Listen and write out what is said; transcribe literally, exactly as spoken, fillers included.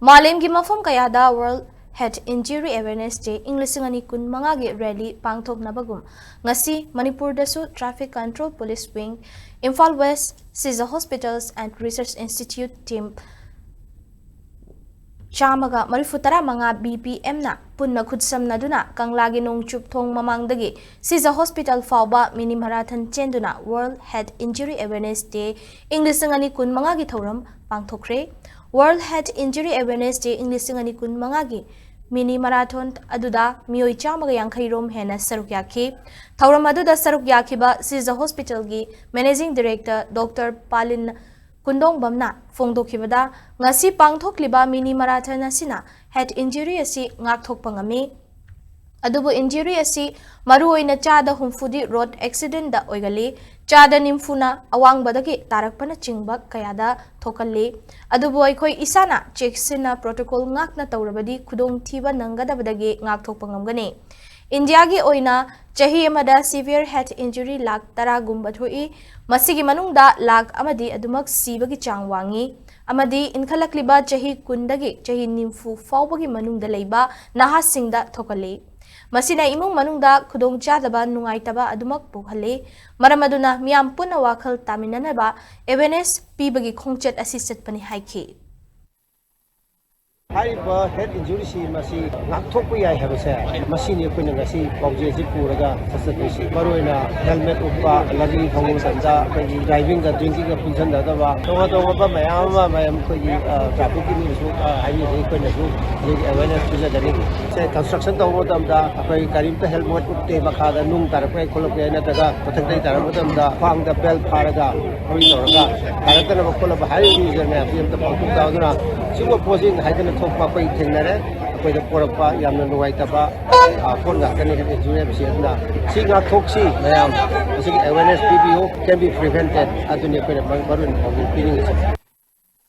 ꯃꯥꯂꯦꯝꯒꯤ ꯃꯐꯝ ꯀꯌꯥꯗ World Head Injury Awareness Day ꯏꯪ ꯂꯤꯁꯤꯡ ꯑꯅꯤ ꯀꯨꯟ ꯃꯉꯥꯒꯤ rally ꯄꯥꯡꯊꯣꯛꯅꯕꯒꯨꯝ, ꯉꯁꯤ ꯃꯅꯤꯄꯨꯔꯗꯁꯨ Traffic Control Police Wing, Imphal West, Sija Hospitals and Research Institute team ꯆꯥꯝꯃꯒ ꯃꯔꯤꯐꯨ ꯇꯔꯥ ꯃꯉꯥ B P M ꯅ ꯄꯨꯟꯅ ꯈꯨꯠꯁꯝꯅꯗꯨꯅ ꯀꯪꯂꯥꯒꯤ ꯅꯣꯡꯆꯨꯞ ꯊꯣꯡ ꯃꯃꯥꯡꯗꯒꯤ ꯁꯤꯖ ꯍꯣꯁꯄꯤꯇꯥꯜ ꯐꯥꯎꯕ mini marathon ꯆꯦꯟꯗꯨꯅ World Head Injury Awareness Day ꯏꯪ ꯂꯤꯁꯤꯡ ꯑꯅꯤ ꯀꯨꯟ ꯃꯉꯥꯒꯤ ꯊꯧꯔꯝ ꯄꯥꯡꯊꯣꯛꯈ꯭ꯔꯦ꯫ World Head Injury Awareness Day ꯏꯪ ꯂꯤꯁꯤꯡ ꯑꯅꯤ ꯀꯨꯟ ꯃꯉꯥꯒꯤ mini marathon ꯑꯗꯨꯗ ꯃꯤꯑꯣꯏ ꯆꯥꯝꯃꯒ ꯌꯥꯡꯈꯩ ꯔꯣꯝ ꯍꯦꯟꯅ ꯁꯔꯨꯛ ꯌꯥꯈꯤ꯫ ꯊꯧꯔꯝ ꯑꯗꯨꯗ ꯁꯔꯨꯛ ꯌꯥꯈꯤꯕ ꯁꯤꯖ ꯍꯣꯁꯄꯤꯇꯥꯜꯒꯤ Managing Director Doctor ꯄꯥꯂꯤꯟ ꯀꯨꯟꯗꯣꯡꯕꯝꯅ ꯐꯣꯡꯗꯣꯛꯈꯤꯕꯗ, ꯉꯁꯤ ꯄꯥꯡꯊꯣꯛꯂꯤꯕ mini marathon ꯑꯁꯤꯅ head injury ꯑꯁꯤ ꯉꯥꯛꯊꯣꯛꯄ ꯉꯝꯃꯤ꯫ ꯑꯗꯨꯕꯨ injury ꯑꯁꯤ ꯃꯔꯨꯑꯣꯏꯅ ꯆꯥꯗ ꯍꯨꯝꯐꯨꯗꯤ road accident ꯗ ꯑꯣꯏꯒꯜꯂꯤ, ꯆꯥꯗ ꯅꯤꯝꯐꯨꯅ ꯑꯋꯥꯡꯕꯗꯒꯤ ꯇꯥꯔꯛꯄꯅꯆꯤꯡꯕ ꯀꯌꯥꯗ ꯊꯣꯛꯍꯜꯂꯤ꯫ ꯑꯗꯨꯕꯨ ꯑꯩꯈꯣꯏ ꯏꯁꯥꯅ ꯆꯦꯛꯁꯤꯟꯅ protocol ꯉꯥꯛꯅ ꯇꯧꯔꯕꯗꯤ ꯈꯨꯗꯣꯡꯊꯤꯕ ꯅꯪꯒꯗꯕꯗꯒꯤ ꯉꯥꯛꯊꯣꯛꯄ ꯉꯝꯒꯅꯤ꯫ ꯏꯟꯗꯤꯌꯥꯒꯤ ꯑꯣꯏꯅ ꯆꯍꯤ ꯑꯃꯗ severe head injury ꯂꯥꯈ ꯇꯔꯥꯒꯨꯝꯕ ꯊꯣꯛꯏ꯫ ꯃꯁꯤꯒꯤ ꯃꯅꯨꯡꯗ ꯂꯥꯈ ꯑꯃꯗꯤ ꯑꯗꯨꯃꯛ ꯁꯤꯕꯒꯤ ꯆꯥꯡ ꯋꯥꯡꯉꯤ ꯑꯃꯗꯤ ꯏꯟꯈꯠꯂꯛꯂꯤꯕ ꯆꯍꯤ ꯀꯨꯟꯗꯒꯤ ꯆꯍꯤ ꯅꯤꯐꯨ ꯐꯥꯎꯕꯒꯤ ꯃꯅꯨꯡꯗ ꯂꯩꯕ ꯅꯍꯥꯁꯤꯡꯗ ꯊꯣꯛꯍꯜꯂꯤ꯫ ꯃꯁꯤꯅ ꯏꯃꯨꯡ ꯃꯅꯨꯡꯗ ꯈꯨꯗꯣꯡꯆꯥꯗꯕ, ꯅꯨꯡꯉꯥꯏꯇꯕ ꯑꯗꯨꯃꯛ ꯄꯣꯛꯍꯜꯂꯤ꯫ ꯃꯔꯝ ꯑꯗꯨꯅ ꯃꯤꯌꯥꯝ ꯄꯨꯟꯅ ꯋꯥꯈꯜ ꯇꯥꯃꯤꯟꯅꯅꯕ awareness ꯄꯤꯕꯒꯤ ꯈꯣꯡꯆꯠ ꯑꯁꯤ ꯆꯠꯄꯅꯤ ꯍꯥꯏꯈꯤ꯫ ꯍꯥꯏꯔꯤꯕ head injury ꯁꯤ ꯃꯁꯤ ꯉꯥꯛꯊꯣꯛꯄ ꯌꯥꯏ ꯍꯥꯏꯕꯁꯦ, ꯃꯁꯤꯅꯤ ꯑꯩꯈꯣꯏꯅ ꯉꯁꯤ ꯄꯥꯎꯖꯦꯜꯁꯤ ꯄꯨꯔꯒ ꯆꯠꯆꯗꯣꯏꯁꯤ꯫ ꯃꯔꯨꯑꯣꯏꯅ helmet ꯎꯞꯄ, ꯂꯝꯕꯤ ꯊꯧꯕ ꯃꯇꯝꯗ ꯑꯩꯈꯣꯏꯒꯤ driving ꯒ drinking ꯒ ꯄꯨꯟꯁꯤꯟꯅꯗꯕ, ꯇꯣꯉꯥꯟ ꯇꯣꯉꯥꯟꯕ ꯃꯌꯥꯝ ꯑꯃ, ꯃꯌꯥꯝ ꯑꯩꯈꯣꯏꯒꯤ, ꯑ, traffic ꯀꯤ ꯃꯤꯅꯁꯨ, ꯑ, ꯍꯥꯏꯕꯤꯕꯗꯒꯤ ꯑꯩꯈꯣꯏꯅꯁꯨ ꯑꯗꯨꯒꯤ awareness ꯄꯤꯖꯒꯅꯤ꯫ ꯁꯦ, construction ꯇꯧꯕ ꯃꯇꯝꯗ ꯑꯩꯈꯣꯏ ꯀꯔꯤꯝꯇ helmet ꯎꯞꯇꯦ, ꯃꯈꯥꯗ ꯅꯨꯡ ꯇꯥꯔꯛꯄ ꯌꯥꯏ, ꯈꯣꯠꯂꯛꯄ ꯌꯥꯏ, ꯅꯠꯇ꯭ꯔꯒ ꯃꯊꯛꯇꯒꯤ ꯇꯥꯔꯛꯄ ꯃꯇꯝꯗ ꯈ꯭ꯋꯥꯡꯗ belt ꯐꯥꯔꯒ ꯍꯧꯖꯤꯛ ꯇꯧꯔꯒ ꯇꯥꯔꯛꯇꯅꯕ ꯈꯣꯠꯂꯕ ꯍꯥꯏꯔꯤꯕ ꯃꯤꯁꯦ ꯃꯌꯥꯝꯁꯤ ꯑꯝꯇ ꯄꯥꯎꯊꯣꯛ ꯇꯥꯎꯗꯨꯅ ꯁꯤꯒꯨꯝꯕ ꯄꯣꯠꯁꯤꯡ ꯍꯥꯏꯗꯅ ꯊꯣꯛꯄ ꯑꯩꯈꯣꯏ ꯊꯦꯡꯅꯔꯦ꯫ ꯑꯩꯈꯣꯏꯗ ꯄꯣꯔꯛꯄ ꯌꯥꯝꯅ ꯅꯨꯡꯉꯥꯏꯇꯕ, ꯑ, ꯄꯣꯠ ꯉꯥꯛꯇꯅꯤ head injury ꯍꯥꯏꯕꯁꯤ꯫ ꯑꯗꯨꯅ ꯁꯤ ꯉꯥꯛꯊꯣꯛꯁꯤ ꯃꯌꯥꯝ, ꯃꯁꯤꯒꯤ awareness ꯄꯤꯕꯤꯌꯨ, can be prevented꯫ ꯑꯗꯨꯅꯤ ꯑꯩꯈꯣꯏꯅ ꯃꯔꯨ ꯑꯣꯏꯅ ꯄꯥꯎꯖꯦꯜ ꯄꯤꯅꯤꯡꯉꯤꯁꯤ꯫